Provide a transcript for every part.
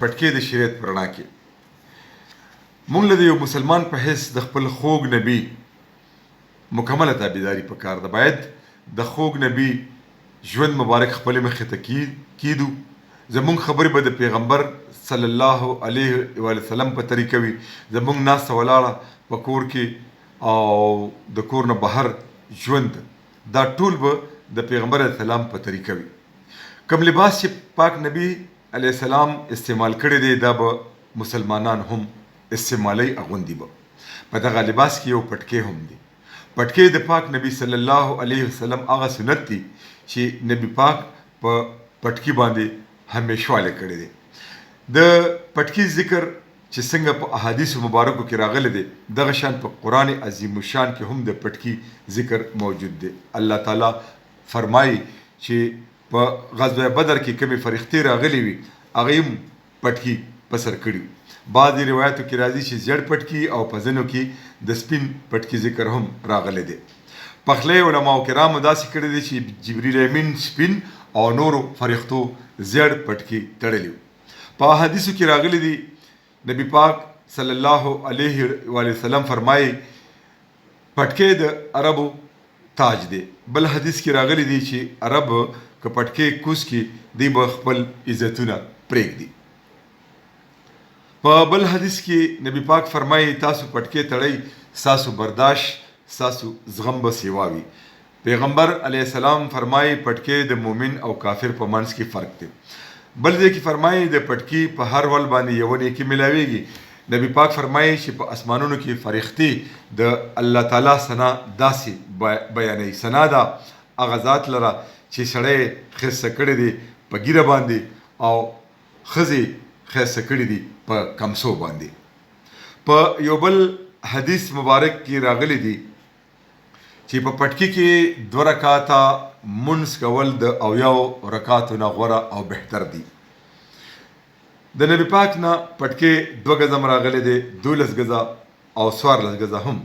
پټکی د شریعت په رڼا کې مونږ له د یو مسلمان په حیث د خپل خوږ نبی مکمله تابعداري پکار ده. باید د خوږ نبی ژوند مبارک خپلې مخې ته کیدو. زمونږ خبرې به د پیغمبر صلی الله علیه و وسلم په طریقه وي. زمونږ ناسته ولاړه په کور کې او د کور نه بهر ژوند، دا ټول به د پیغمبر علیه السلام په طریقه وي. کوم لباس چې پاک نبی علیه السلام استعمال کړی دی، دا به مسلمانان هم استعمالوي، اغوندي به. په دغه لباس کې یو پټکی هم دی. پټکی د پاک نبی صلی الله علیه وسلم هغه سنت دی چې نبی پاک په پټکی باندې همیشوالی کړی دی. د پټکی ذکر چې څنګه په احادیث مبارکو کې راغلی دی، دغه شان په قرآن عظیم الشان کې هم د پټکی ذکر موجود دی. الله تعالی فرمایي چې په غزوه بدر کې کومې فرښتې راغلې وي، هغوی هم پټکي په سر کړي وو. بعضې روایتو کې راځي چې زیړ پټکي او په ځینو کې د سپین پټکي ذکر هم راغلی دی. پخلی علماو کرامو داسې کړی دی چې جبریل امین سپین او نورو فرښتو زیړ پټکي تړلي وو. په احادیثو کې راغلي دي، نبی پاک صلی الله علیه وآله وسلم فرمایي، پټکی د عربو تاج دی. بل حدیث کې راغلي دي چې عرب که پټکی کوز کړي، دوی به خپل عزتونه پرېږدي. په بل حدیث کې نبی پاک فرمایي، تاسو پټکی تړئ، ستاسو برداشت، ستاسو زغم به سیوا وي. پیغمبر علیه السلام فرمایي، پټکی د مؤمن او کافر په منځ کې فرق دی. بل ځای کې فرمایي، د پټکي په هر ول باندې یوه نیکي ملاویږي. نبی پاک فرمایي چې په اسمانونو کې فرښتې د الله تعالی ثنا داسې بیانوي، ثنا ده هغه ذات لره چې سړی ښایسته کړی دی په ږیره باندې او ښځې ښایسته کړي دي په کمسو باندې. په یو بل حدیث مبارک کې راغلي دي چې په پټکي کې دوه رکعته مونځ کول د اویاو رکعتو نه غوره او بهتر دي. د نبی پاک نه پټکی 2 ګزه هم راغلی دی، 12 ګزه او 14 ګزه هم.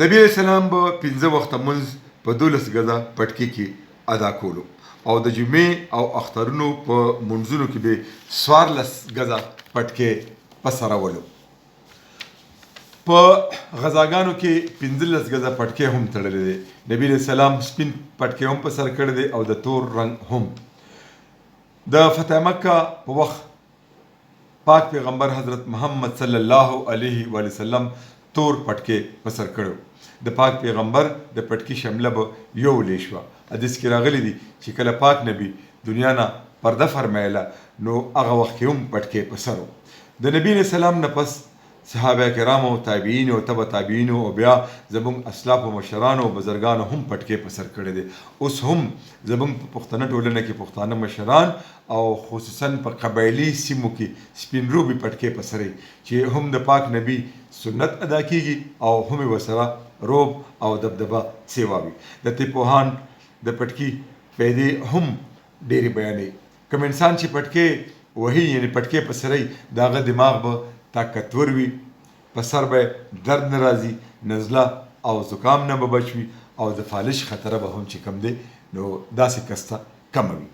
نبی علیه السلام به 5 وخته مونځ په 12 ګزه پټکی کې ادا کولو او د جمعې او اخترونو په مونځونو کې به 14 ګزه پټکی په سرولو. په غزاګانو کې 15 ګزه پټکی هم تړلی دی. نبی علیه السلام سپین پټکی هم په سر کړی دی او د تور رنګ هم. د فتح مکه په وخت پاک پیغمبر حضرت محمد صلی الله علیه و وسلم تور پټکی په سر کړو. د پاک پیغمبر د پټکی شمله به یو لې شوه. حدیث کې راغلی دی چې کله پاک نبی دنیا نه پرده فرمایله، نو هغه وخت کې هم پټکی په سر و. د نبی علیه السلام نه پس صحابه کرامو، تابعینو او تبع تابعینو او بیا زموږ اسلافو، مشرانو او بزرګانو هم پټکی په سر کړی دی. اوس هم زموږ په پښتنه ټولنه کې پښتانه مشران او خصوصا په قبایلي سیمو کې سپین روبي پټکی په سروي چې هم د پاک نبي سنت ادا کیږي او هم یې ورسره روب او دبدبه سیوا وي. د طب پوهان د پټکي فایدې هم ډېرې بیانوي. کوم انسان چې پټکی وهي، یعنی پټکی په سروي، د هغه دماغ به طاقتور وي، په سر به درد نه راځي، نزله او زکام نه به بچ وي او د فالج خطره به هم چې کم دی نو داسې کس ته کمه وي.